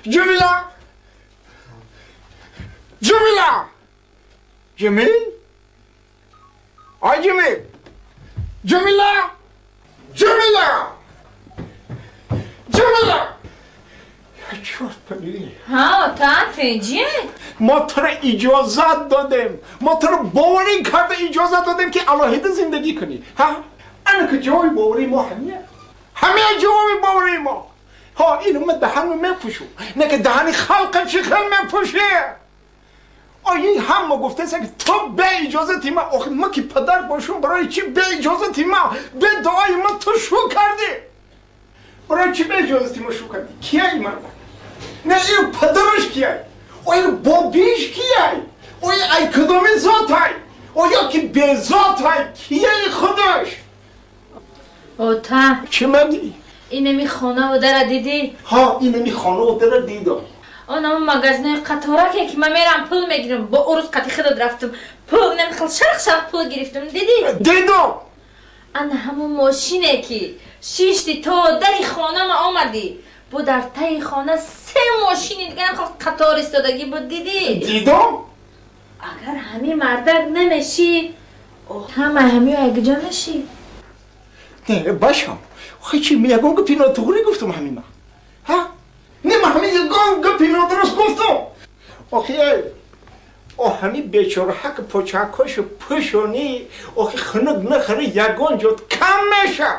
Ҷамила, Ҷамила, Ҷамил, ай Ҷамил, Ҷамила, Ҷамила, Ҷамила. Ҳа, та тинҷӣ? Мо туро иҷозат додем, мо туро боварӣ карда иҷозат додем, ки алоҳида зиндагӣ кунӣ. Ҳа, ана ки ҷавоби боварии мо ҳамия, ҳамия ҷавоби боварии мо. Ҳа, ину ма даҳанро мепӯшу, не ки даҳани халқа чӣ хел мепӯши? О, ин ҳама гуфтаст, ки ту бе иҷозати ма, охи ма ки падар бошум, барои чӣ бе иҷозати ма, бе дуои ма ту шу кардӣ? Барои чӣ бе иҷозати ма шу кардӣ? Кияй марда? Не, ин падараш кияй? О, ин бобиш кияй? О, ин ай кадоми зотай? О, ё ки безотай? Кияй худаш? Ота. Чӣ мадӣ? Инами хонаву дара дидӣ? Ҳа, инами хонаву дара дидам. Онамо магазинои қатораке, ки ман мерам, пул мегирам, бо урус қати худат рафтум, пул инами хел шарқ шарқ пул гирифтум, дидӣ? Дидам. Ана ҳамон мошине, ки шишти то дари хонама омадӣ, бо дар таи хона се мошини дигарам хел қатор истодагӣ буд, дидӣ? Дидам. Агар ҳамин мардак намешӣ, ҳама ҳамиё якҷо мешӣ. Не, башам, чӣ, ягон гапи нотуғрӣ гуфтам ҳамима? Ҳа, не, ма ҳамин ягон гапи нодуруст гуфтам? Охи, о, ҳамин бечора ҳак почакҳошу пӯшонӣ, охи хунук нахӯри, ягон ҷо кам меша.